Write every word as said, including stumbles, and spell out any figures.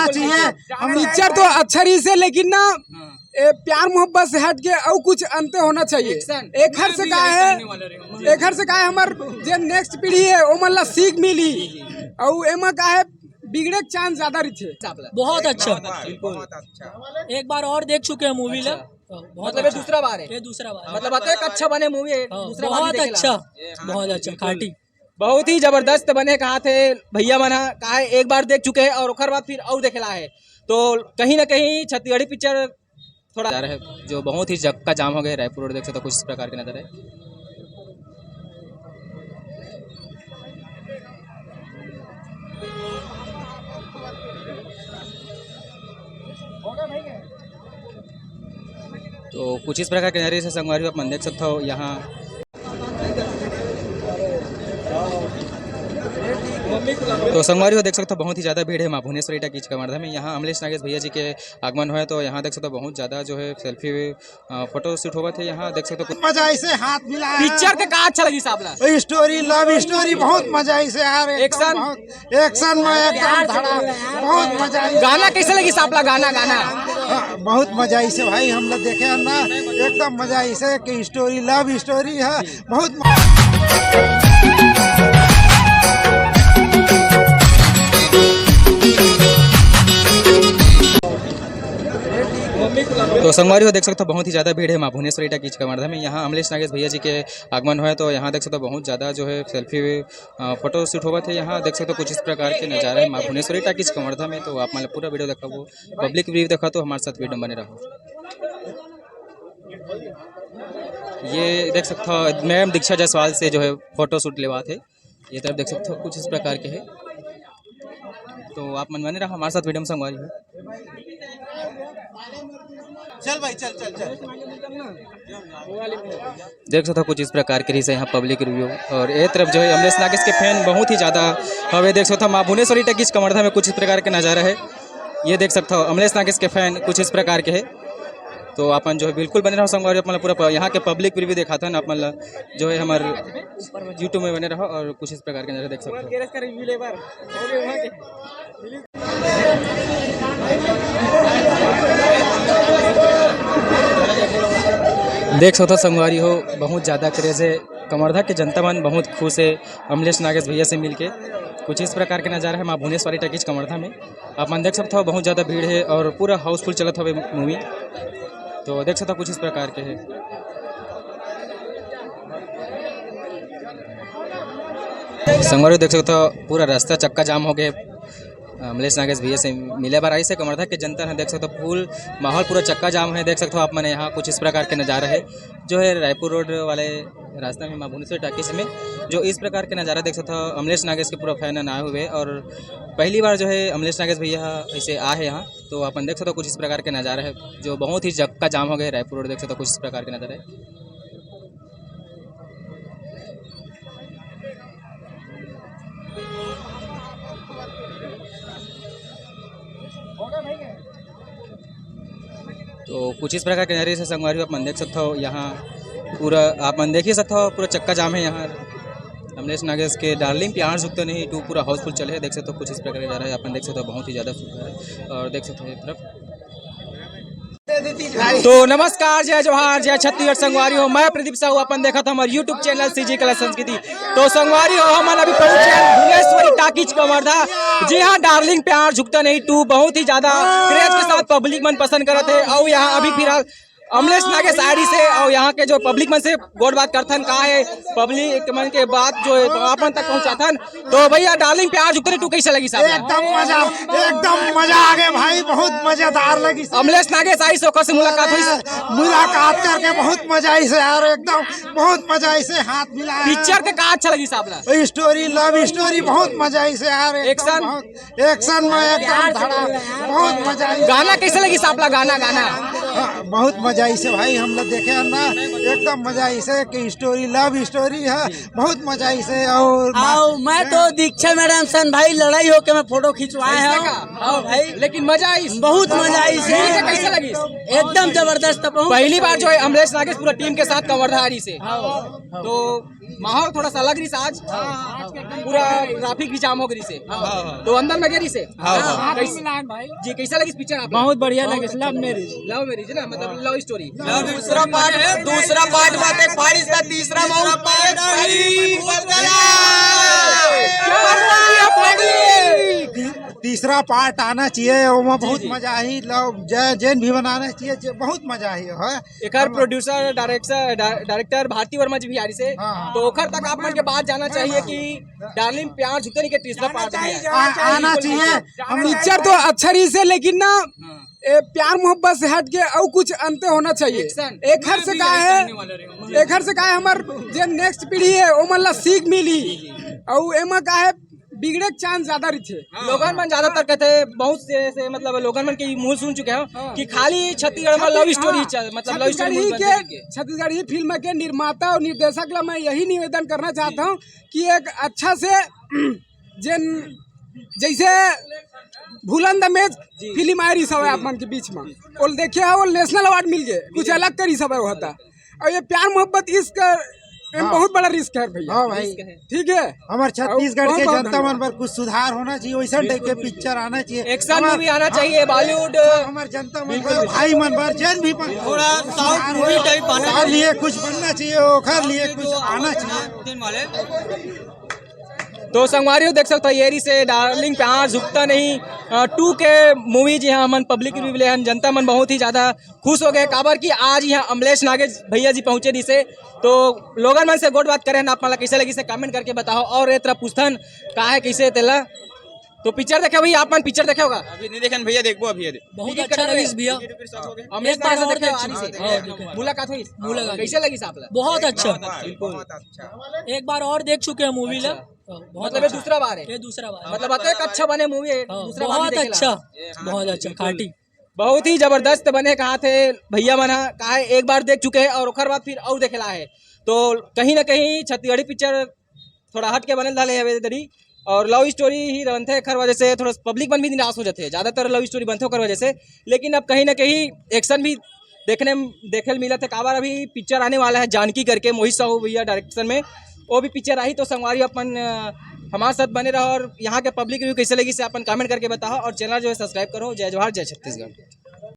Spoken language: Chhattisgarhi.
चाहिए। हम पिक्चर तो अच्छा रहिस हे, लेकिन ना, ए, प्यार मोहब्बत से हट के अउ कुछ अंते होना चाहिए। एक हर से कहा है, एक हर से कहा है, हमर जे नेक्स्ट पीढ़ी है, ओमन ला सीख मिली। अउ एमा का है, बिगड़े के चांस ज्यादा रहिथे। बहुत अच्छा। एक बार और देख चुके हैं मूवी ला। बहुत मतलब ये अच्छा। दूसरा बार है। ये दूसरा बार। मतलब अतेक अच्छा बने मूवी है, हाँ, दूसरा बार भी बहुत देखे ला। अच्छा। बहुत अच्छा, खाटी। बहुत ही जबरदस्त बने कहा थे भैया मन ह, का है एक बार देख चुके हैं और ओकर बाद फिर और देखे ला है। तो कहीं ना कहीं छत्तीसगढ़ी पिक्चर थोड़ा जा रहा है, जो बहुत ही चक्का जाम हो गए रायपुर रोड, देख सकते हो कुछ इस प्रकार के नजर है। तो कुछ इस प्रकार के नजर से संगवारी हो, आप मन देख सकते हो यहाँ। तो संगवारी हो देख सकते हो बहुत ही ज्यादा भीड़ है माँ भुवनेश्वरी टाकीज कवर्धा में। यहाँ अमलेश नागेश भैया जी के आगमन हुआ है, तो यहाँ देख सकते हो बहुत ज्यादा जो है सेल्फी, अ, फोटो शूट होवत है। यहाँ देख सकते हो मजा ऐसे हाथ मिला है। पिक्चर के का अच्छा लगी साहब ला? स्टोरी, लव स्टोरी, बहुत मजा ऐसे आ रहे हैं। एक्शन? बहुत एक्शन में एकदम धड़ा, बहुत मजा आई। गाना कैसे लगी साहब ला? गाना, गाना। हाँ, बहुत मजा आई से भाई, हम लोग देखे हैं ना, एकदम मजा आई से कि स्टोरी, लव स्टोरी है, बहुत म- तो संगवारी हो देख सकते हो बहुत ही ज्यादा भीड़ है माँ भुवनेश्वरी टाकीज कवर्धा में। यहाँ अमलेश नागेश भैया जी के आगमन हुआ है, तो यहाँ देख सकते हो बहुत ज्यादा जो है सेल्फी, अ, फोटो शूट होवत है। यहाँ देख सकते हो कुछ इस प्रकार के नजारा है माँ भुवनेश्वरी टाकीज कवर्धा में। तो आप मतलब पूरा वीडियो देखा, वो पब्लिक रिव्यू देखा, तो हमारे साथ वीडियो में बने रहो। ये देख सकते हो मैम दीक्षा जायसवाल से जो है फोटो शूट लेवात है। ये तरफ देख सकते हो कुछ इस प्रकार के है, तो आप मन बने रहो हमारे साथ वीडियो में संगवारी हो। चल भाई, चल, चल, चल। देख सकते हो कुछ इस प्रकार के रहिस हे यहाँ पब्लिक रिव्यू। और ये तरफ जो है अमलेश नागेश के फैन बहुत ही ज्यादा हवे। देख सकते हो माँ भुवनेश्वरी टाकीज कवर्धा में कुछ इस प्रकार के नजारा है। ये देख सकते हो अमलेश नागेश के फैन कुछ इस प्रकार के है। तो अपन जो है बिल्कुल बने रहो संगवारी, अपन ला पूरा प-, यहाँ के पब्लिक रिव्यू दिखाता है ना, अपन ला जो है हमारे यूट्यूब में बने रहो और कुछ इस प्रकार के नजारा देख सकते हो। देख सकथव संगवारी हो, बहुत ज्यादा क्रेज हे। कवर्धा के जनता मन बहुत खुश हे अमलेश नागेश भैया से मिलके। कुछ इस प्रकार के नजारा हे माँ भुवनेश्वरी टाकीज कवर्धा में। आप मन देख सकथव, बहुत ज्यादा भीड़ हे और पूरा हाउसफुल चलत हवे मूवी। तो देख सकथव, कुछ इस प्रकार के हे। संगवारी देख सकथव, पूरा रास्ता चक्का जाम हो गए। अमलेश नागेश भैया से मिले बर आइस हे कवर्धा के जनता ह। देख सकथव, फुल माहौल पूरा चक्का जाम हे। देख सकथव आप मन, यहाँ कुछ इस प्रकार के नजारा हे, जो है रायपुर रोड वाले रास्ता में माँ भुवनेश्वरी टाकीज में जो इस प्रकार के नजारा देख सकथव, अमलेश नागेश के पूरा फैन आए हुए और पहली बार जो है अमलेश नागेश भैया ऐसे आए हे यहाँ। तो अपन देख सकथव कुछ इस प्रकार के नजारा हे, जो बहुत ही चक्का जाम हो गए रायपुर रोड। देख सकथव कुछ इस प्रकार के नजारा हे। तो कुछ इस प्रकार के नजारे से संगवारी हो, आप मन देख सकथव, यहाँ पूरा आप मन देख ही सकथव, पूरा चक्का जाम हे यहाँ। अमलेश नागेश के डार्लिंग प्यार झुकता नहीं टू पूरा हाउसफुल चले हे। देख सकथव कुछ इस प्रकार के नजारा हे, आप मन देख सकथव, बहुत ही ज्यादा सुंदर हे। और देख सकथव ये तरफ तो नमस्कार, जय जोहार, जय छत्तीसगढ़ संगवारी हो। मैं प्रदीप साहू, अपन देखत हमारे YouTube चैनल सीजी कला संस्कृति। तो संगवारी हो, हमन अभी पहुंचे हैं भुवनेश्वरी टाकीज कवर्धा। जी हाँ, डार्लिंग प्यार झुकता नहीं टू बहुत ही ज्यादा क्रेज के साथ पब्लिक मन पसंद करत हे। और यहाँ अभी फिलहाल अमलेश नागेश आए रहिस हे और यहाँ के जो पब्लिक मन से गोठ बात करथन, का हे पब्लिक मन के बात जो हे अपन तक पहुँचाथन। तो भैया, डार्लिंग प्यार झुकता नहीं टू कैसे लगिस साहब? एकदम मजा, एकदम मजा आ गया भाई, बहुत मजेदार लगिस। अमलेश नागेश आइस, ओकर से मुलाकात हुई। मुलाकात करके बहुत मजा आइस यार, एकदम बहुत मजा आइस, हाथ मिला। पिक्चर के का अच्छा लगिस साहब ला? स्टोरी, लव स्टोरी, बहुत मजा आइस यार, एकदम एक्शन? बहुत एक्शन में एकदम धड़ा, बहुत मजा आइस। गाना कैसे लगिस साहब ला? गाना, गाना। हाँ, बहुत मजा आइसे भाई, हम लोग देखे हैं ना, एकदम मजा आइसे कि स्टोरी, लव स्टोरी है, बहुत मजा आइसे। और आओ, मैं तो दीक्षा मैडम सन भाई, लड़ाई होके मैं फोटो खिंचवाए हैं। आओ भाई, लेकिन मजा आई, बहुत मजा आई से। कैसे लगी? एकदम जबरदस्त। पहली बार जो है अमलेश नागेश पूरा टीम के साथ कवर्धा आ रही से, तो माहौल थोड़ा सा अलग रही से आज। पूरा ट्रैफिक भी जाम हो गई से, तो अंदर में गई से। हाँ, हाँ। कैसे, जी, कैसा लगी पिक्चर आप? बहुत बढ़िया लगे, लव मैरिज। लव मैरिज है ना, मतलब लव स्टोरी। दूसरा पार्ट है, दूसरा पार्ट बात है, पार्ट इसका तीसरा मौका है। ती-, तीसरा पार्ट आना चाहिए, ओमा बहुत मजा आही। लव जय जैन भी बनाना चाहिए, जे-, बहुत मजा आही। हाँ। एकर प्रोड्यूसर, डायरेक्टर, डा-, डायरेक्टर भारती वर्मा जी भी आ रही से। हाँ, हाँ। तो ओखर तक आप मन के बात जाना चाहिए कि डार्लिंग प्यार झुकते नहीं के तीसरा पार्ट में है। आ-, आना चाहिए। हम पिक्चर तो अच्छा रही से, लेकिन ना, ए, प्यार मोहब्बत से हट के अउ कुछ अंते होना चाहिए। एक्शन। एक हर से का है, एक हर से का है, हमार जे नेक्स्ट पीढ़ी है, ओमन ला सीख मिली। अउ एमा का है, बिगड़े के चांस ज्यादा रहिथे। लोगन मन ज्यादातर कहते हैं, बहुत से, से मतलब लोगन मन के मुंह सुन चुके हैं कि खाली छत्तीसगढ़ में लव स्टोरी चल, मतलब लव स्टोरी छत्तीसगढ़ी के, छत्तीसगढ़ी फिल्म के निर्माता और निर्देशक ला मैं यही निवेदन करना चाहता हूँ कि एक अच्छा से जेन जैसे भूलन दमेज फिल्म आए रही सब आप मन के बीच में, वो देखे है, वो नेशनल अवार्ड मिल गए, कुछ अलग करी सब होता। और ये प्यार मोहब्बत इश्क में बहुत बड़ा रिस्क है भैया। हाँ भाई। ठीक है, हमारे छत्तीसगढ़ के जनता मन पर कुछ सुधार होना चाहिए, वैसा टाइप के पिक्चर आना चाहिए, एक्शन मूवी आना चाहिए, बॉलीवुड। हमारे जनता मन पर, भाई मन पर, जैन भी पर थोड़ा साउथ मूवी टाइप आना चाहिए, कुछ बनना चाहिए, ओखर लिए कुछ आना चाहिए। तो संगवारी हो देख सकते हो, ये रही से डार्लिंग प्यार झुकता नहीं टू के मूवी, जी हाँ, हमन पब्लिक रिव्यू ले हन, जनता मन बहुत ही ज्यादा खुश हो गए, काबर कि आज यहाँ अमलेश नागेश भैया जी पहुंचे रही से। तो लोगन मन से गोठ बात करे हन, आप मन ला कैसे लगी से कमेंट करके बताओ, और ये तरह पूछथन का है कैसे तेला। तो पिक्चर देखे भैया, आप मन पिक्चर देखे होगा? अभी नहीं देखे भैया, देखबो अभी। बहुत अच्छा लगिस भैया। अमलेश एक बार नागेश और देखे देख आनी से। हाँ, देखे। मुलाकात हुई? मुलाकात। कैसे लगिस आप ला? बहुत अच्छा। बिल्कुल। एक बार और देख चुके हैं मूवी ला। अच्छा। बहुत मतलब ये अच्छा। दूसरा बार है? ये दूसरा बार। मतलब अतक अच्छा बने मूवी है, हाँ, दूसरा बार भी बहुत देखेला। अच्छा, बहुत अच्छा, खाटी। बहुत ही जबरदस्त बने कहा थे भैया मन ह, का है एक बार देख चुके हैं और ओकर बाद फिर और देखेला है। तो कहीं ना कहीं छत्तीसगढ़ी पिक्चर थोड़ा हट के बनल डाले हवे दरी, और लव स्टोरी ही बनथे, एखर वजह से थोड़ा पब्लिक मन भी निराश हो जाते हैं, ज्यादातर लव स्टोरी बनथे ओकर वजह से। लेकिन अब कहीं ना कहीं एक्शन भी देखने, देखे ल मिलत है। काबर अभी पिक्चर आने वाला है जानकी करके, मोहित साहू भैया डायरेक्शन में, वो भी पिक्चर आही। तो संगवारी अपन, अ, हमारे साथ बने रहो और यहाँ के पब्लिक रिव्यू कैसे लगी से अपन कमेंट करके बताओ और चैनल जो है सब्सक्राइब करो। जय जोहार, जय छत्तीसगढ़।